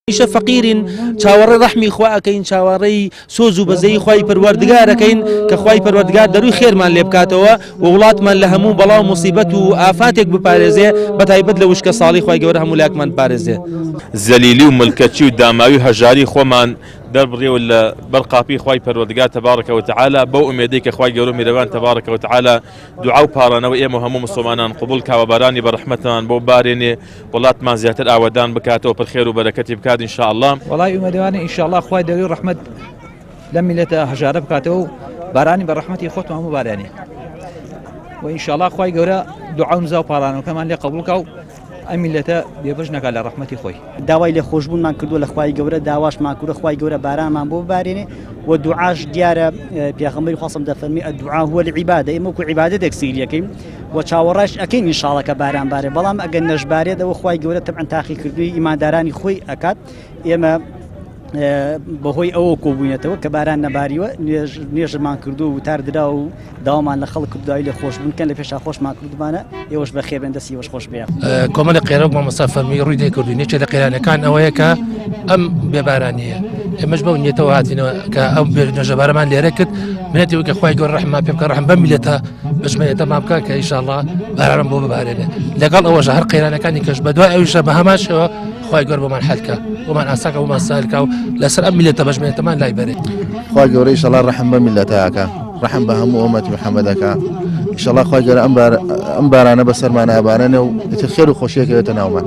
هەمیشە فەقیرین چاوەڕێ ڕەحمی خوا ئەکەین چاوەڕێی سۆز و بەزەیی خوای پەروەردگار ئەکەین کە خوای پەروەردگار دەروی خێرمان لێ بکاتەوە و وڵاتمان لە هەموو بەڵا و موسیبەت و ئافاتێک بپارێزێ بەتایبەت لە وشکە ساڵی خوای گەورە هەموو لاکمان بپارێزێ. زەلیلی و ملکەچی و داماوی و هەژاری خۆمان دەربڕیەوە لە بەر قاپی خوای پەروەردگار تبارک وتعالی بەو ئومێدەی کە خوای گەورە و میرەبان تبارک وتعالی دوعا و پاڕانەوەی ئێمە و هەموو موسڵمانان قبوڵ کا و بارانی بە ڕەحمەتمان بۆ بارێنێ وڵاتمان زیاتر ئاوەدان بکاتەوە پر خێر و بەرەکەتی بکات ان شاء اللە. وەڵای ئومێدەوارین ان شاء اللە خوای دەوری ڕەحمەت لەم میلەتە هەژارە بکاتەوە و بارانی بە ڕەحمەتی خۆتمان ببارێنێ و ان شاء اللە خوای گەورە دوعا و نزا و پاڕانەوەکەمان لێ قبوڵ کا و ئەم میلەتە بێبەش نەکات لە ڕەحمەتی خۆی. داوای لێخۆشبوونمان کردووە لە خوای گەورە داواشمان کردووە خوای گەورە بارانمان بۆ ببارێنێ و دوعاش دیارە پێغەمبەری خوا صلی دەفەرمی الدعاء هو العبادە ئێمە وەکو عیبادەتێک سەیری ئەکەین و چاوەڕێش ئەکەین ئینشاڵڵا کە باران بارێ بەڵام ئەگەر نەشبارێت ئەوە خوای گەورە تەبعەن تاقیکردنی ئیماندارانی خۆی ئەکات ئێمە بەهۆی ئەوە کۆبووینەتەوە کە باران نەباریوە نوێژمان کردو و وتار درا و داوامان لە خەڵک کرد داوای لێ خۆشبوون کەن لە پێشا خۆشمان کردمانە ئێوەش بەخێربێن دەستی ئێوەش خۆش بێ. کۆمەڵی قەیران مامۆستا فەرمی ڕووی دێکردوین یەکێ لە قەیرانەکان ئەوەیە کە ئەم بێبارانیە ئێمەش بەو نیەتەوە هاتینەوە کە ئەم نوێژەبارەمان لێرە کرد منەتی وکە خوای گەورە ڕەحممان پێ بکە ڕەحم بەم میلەتە بەشمەیەتەمان بکە کە ئیشاڵڵا بارانم بۆ ببارێنێ لەگەڵ ئەوەش هەر قەیرانەکانی کەش بەدوای ئەویشە بە هەمان شێوە خوای گەورە بۆمان حەلکە بۆمان ئاساکە بۆمان سالکە و لەسەر ئەم میلەتە بەشمەیەتەمان لای بەرێ خوای گەورە ئیشەڵا ڕەحم بە میلەتەکە ڕەحم بە هەموو ئۆمەتی محەممەدەکە ئیشەڵا خوای گەورە ئەم بارانە بەسەرمان ئابارێنێ و ئیتر خێر و خۆشیەکەوێتە ناومان.